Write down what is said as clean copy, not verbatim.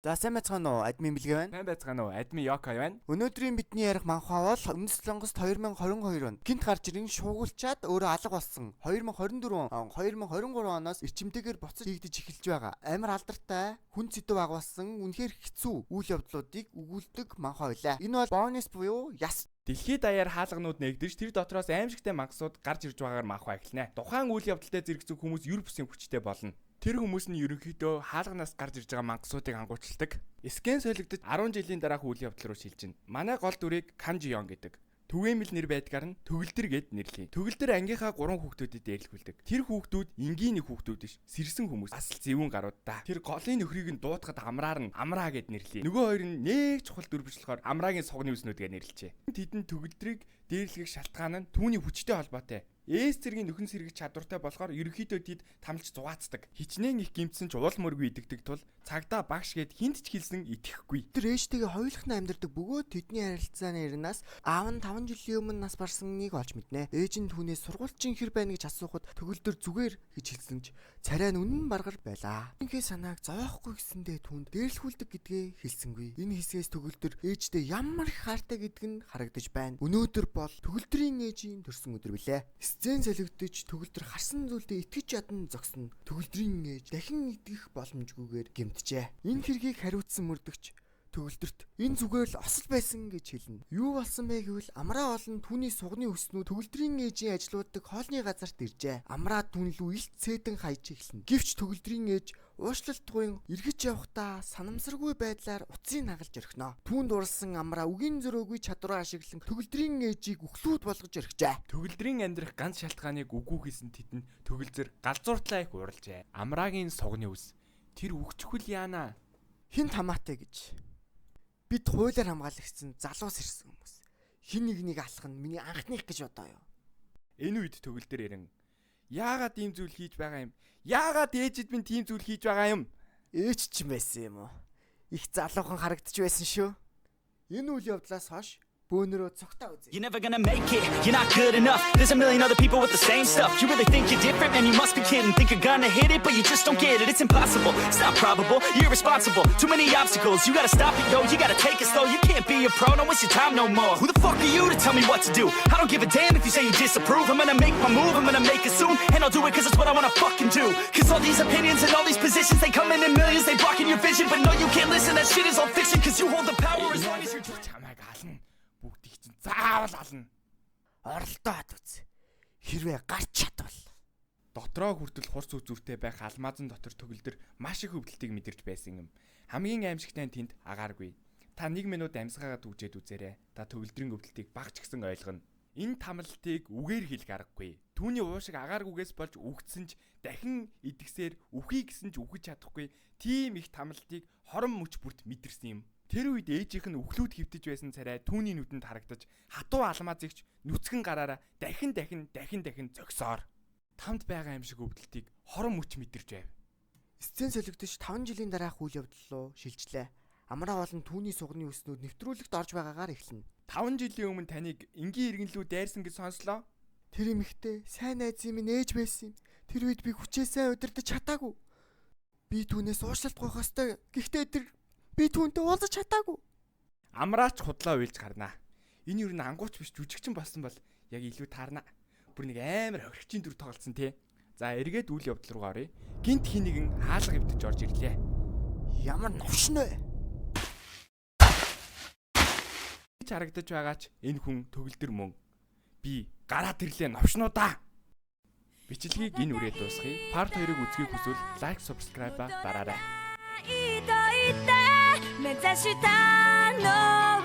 За, сайн байцгаана уу? Админ Бэлгээ байна. Сайн байцгаана уу? Админ Йока байна. Өнөөдрийн бидний ярих манхваа бол Өмнөд Солонгост 2022 онд гинт гарч ирэн шуугуулчаад өөрөө алга болсон. 2024 он, 2023 оноос эрчимтэйгээр буцаж хийгдэж эхэлж байгаа. Амар алдартай, хүн сэдв агуулсан, үнэхээр хэцүү үйл явдлуудыг өгүүлдэг манхваа байлаа. Энэ бол бонус буюу яс. Дэлхийд даяар хаалганууд нээгдэж, тэр дотроос аимшигтай мангасууд гарч ирж байгаагаар манхваа эхэлнэ. Тухайн үйл явдалтай зэрэгцэн хүмүүс ер бусын хүчтэй болно. Тэр хүмүүс нь ерөнхийдөө хаалганаас гарч ирж байгаа мангасуудыг ангуучилдаг. Скэн солигдож 10 жилийн дараах үйл явдал руу шилжинэ. Манай гол дүрийг Канжион гэдэг. Түгээмэл нэр байдгаар нь Төгөлдөр гэд нэрлэе. Төгөлдөр ангийнхаа 3 хүүхдүүдэд дээрлэхүүлдэг. Тэр хүүхдүүд энгийн нэг хүүхдүүд биш, сэрсэн хүмүүс. Асал зэвүүн гарууд да. Тэр голын нөхрийг нь дуудахад амраар нь Амраа гэд нэрлэе. Нөгөө хоёр нь нэг чухал дүр биш болохоор Амрагийн сугны үснүүд гэд нэрлэжээ. Тэдэн Төгөлдрийг дээрлэх шалтгаан нь түүний хүчтэй холбоотой. Эс цэргийн нөхөн сэргэх чадвартай болохоор ерөнхийдөө тэд тамлж зугаацдаг. Хичнээн их гимтсэн ч уул мөргүй идэгдэг тул цагдаа багш гэд хинт ч хэлсэн итгэхгүй. Тэр ээжтэйгээ хоёулахна амьдардаг бөгөөд тэдний харилцааны ирнаас аав нь 5 жилийн өмнө нас барсаныг олж мэднэ. Ээж нь түүнээс сургуульчин хэр байна гэж асуухад Төгөлдөр зүгээр гэж хэлсэн ч царай нь үнэн баргар байлаа. Энхээ санааг зовоохгүй гэсэндээ түүнд дээрлэхүүлдэг гэдгээ хэлсэнгүй. Энэ хэсгээс Төгөлдөр ээжтэй ямар их хайртай гэдг нь харагдаж байна. Өнөөдөр бол Төгөлдрийн ээжийн төрсөн өдөр билээ. Сцен солигдож, Төгөлдөр харсан зүйлдээ итгэж чадан зогсно. Төгөлдрийн ээж дахин итгэх боломжгүйгээр гэмтжээ. Энэ хэргийг хариуцсан мөрдөгч Төгөлдөрт энэ зүгээр л осол байсан гэж хэлнэ. Юу болсон бэ гэвэл Амраа болон түүний сугны өснүүд Төгөлдрийн ээжийн ажилуулдаг хоолны газарт иржээ. Амраа түүн лүү илт цээдэн хайж эхэлнэ. Гэвч Төгөлдрийн ээж уушлалтгүй эргэж явхдаа санамсаргүй байдлаар утсыг хагалж орхино. Түүнд дурлсан Амраа үгийн зөрөөгүй чадвараа ашиглан Төгөлдрийн ээжийг үхлүүд болгож орхижээ. Төгөлдрийн амьдрах ганц шалтгааныг үгүй хийсэн тэдэнд Төгөлзөр галзууртлаа их уралжээ. Амрагийн сугны үс. Тэр үхчихвэл яана. Хин хамаатай гэж. Бид хуулиар хамгаалагдсан залуус ирсэн хүмүүс. Хин нэг нэг алах нь миний анхных гэж бодоё. Энэ үед Төгөлдөр ирэн яагаад ийм зүйл хийж байгаа юм? Яагаад ээжид минь тийм зүйл хийж байгаа юм? Ээч ч юм байсан юм уу? Их залуухан харагдчих байсан шүү. Энэ үйл явдлаас хойш бөөнөрөө цогтаа үзье. You're never gonna make it, you're not good enough. There's a million other people with the same stuff. You really think you're different? Man, you must be kidding. Think you're gonna hit it, but you just don't get it. It's impossible, it's not probable, you're irresponsible. Too many obstacles, you gotta stop it, yo. You gotta take it slow, you can't be a pro. Don't waste your time no more. Who the fuck are you to tell me what to do? I don't give a damn if you say you disapprove. I'm gonna make my move, I'm gonna make it soon. And I'll do it 'cause it's what I wanna fucking do. 'Cause all these opinions and all these positions, they come in millions, they blocking your vision. But no, you can't listen, that shit is all fiction. 'Cause you hold the power as long as you're Чамайг ална. Бүгдийг чинь заавал ална. Оролдоод үз. Хэрвээ гарч чадвал. Дотроо хүртэл хурц үзүүртэй байх алмазан дотор Төгөлдөр маш их өвдөлтийг мэдэрч байсан юм. Хамгийн аимшигтай нь тэнд агааргүй. Та 1 минут амьсгаагаа түгжээд үзээрэй. Та Төгөлдрийн өвдөлтийг бага ч гэсэн ойлгоно. Энэ тамлалтыг үгээр хэлэх аргагүй. Түүний уушиг агааргүйгээс болж үхсэн ч дахин идэгсээр үхье гэсэн ч үхэж чадахгүй. Тийм их тамлалтыг хорон мөч бүрт мэдэрсэн юм. Тэр үед ээжийнх нь үхлүүд хэвтэж байсан царай түүний нүдэнд харагдаж, хатуу алмазыгч нүцгэн гараараа дахин дахин дахин дахин зогсоор. Тамд байгаа юм шиг өвдөлтийг хорон мөч мэдэрч байв. Сцен солигдож, 5 жилийн дараах үйл явдал руу шилжлээ. Амраа болон түүний сугны өснүүд нэвтрүүлэгт орж байгаагаар эхэлнэ. 5 жилийн өмнө таныг энгийн иргэн лүү дайрсан гэж сонслоо. Тэр эмэгтэй сайн найзын минь ээж байсан юм. Тэр үед би хүчээ сайн удирдах чадаагүй. Би түүнээс уушлалт гуйх ёстой. Гэхдээ тэр би түүнтэй уулзах чадаагүй. Амраач худлаа уйлж гарнаа. Энэ юу н ангууч биш, жүжигчин болсон бол яг илүү таарна. Бүр нэг амар хохирогчийн дүр тоглолцсон тий. За, эргээд үйл явдал руу оръё. Гинт хин нэгэн хаалга эвдэж орж ирлээ. Ямар новшин вэ? Гэж харагдаж байгаач энэ хүн Төгөлдөр мөн. Би гараад ирлээ, новшнуудаа. Бичлэгийг энэ үрээ дуусгая. Part 2-ыг үзэхийг хүсвэл like, subscribe дараарай. いと言って目指したのは